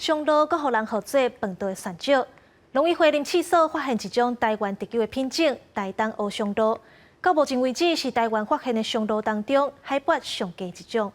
松露閣予人號做飯桌的選擇。農委會林試所發現一種台灣特有的品種——台東烏松露。到目前為止，是台灣發現的松露當中海拔上低一種。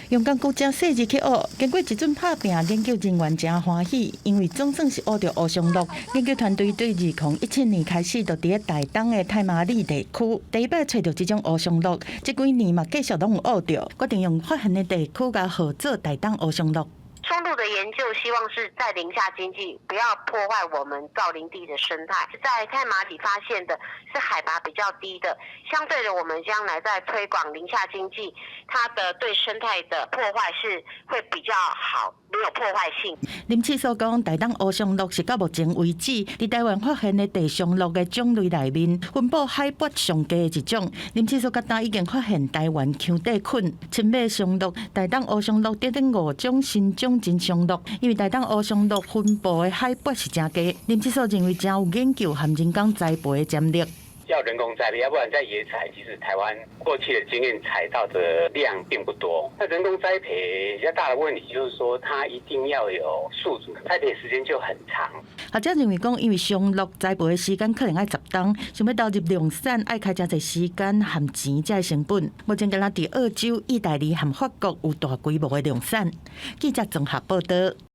用工具誠細緻去挖，經過一陣拍拚，研究人員誠歡喜，因為總算是挖著烏松露。研究團隊對2017年開始，就佇咧台東的太麻里地區，第一擺揣著這種烏松露。這幾年嘛繼續攏有挖著，決定用發現的地區共號做台東烏松露。松露的研究希望是在林下經濟，不要破壞我們造林地的生態。在太麻里發現的是海拔比較低的，相對的，我們將來在推廣林下經濟，它的對生態的破壞是會比較好，沒有破壞性。林試所講，台東烏松露是到目前為止佇台灣發現的地松露的種類內面，分布海拔上低的一種。林試所到今已經發現台灣薔底菌、青尾松露、台東烏松露等等五種新種真松露，因為台東烏松露分布的海拔是誠低，林試所認為誠有研究和人工栽培的潛力。要人工栽培，要不然在野採，其實台灣過去的經驗採到的量並不多。那人工栽培比較大的問題就是說，它一定要有宿主，栽培時間就很長。學者認為講，因為松露栽培的時間可能愛10冬，想欲投入量產，愛開誠濟時間和錢才會成本。目前敢若佇澳洲、意大利和法國有大規模的量產。記者綜合報道。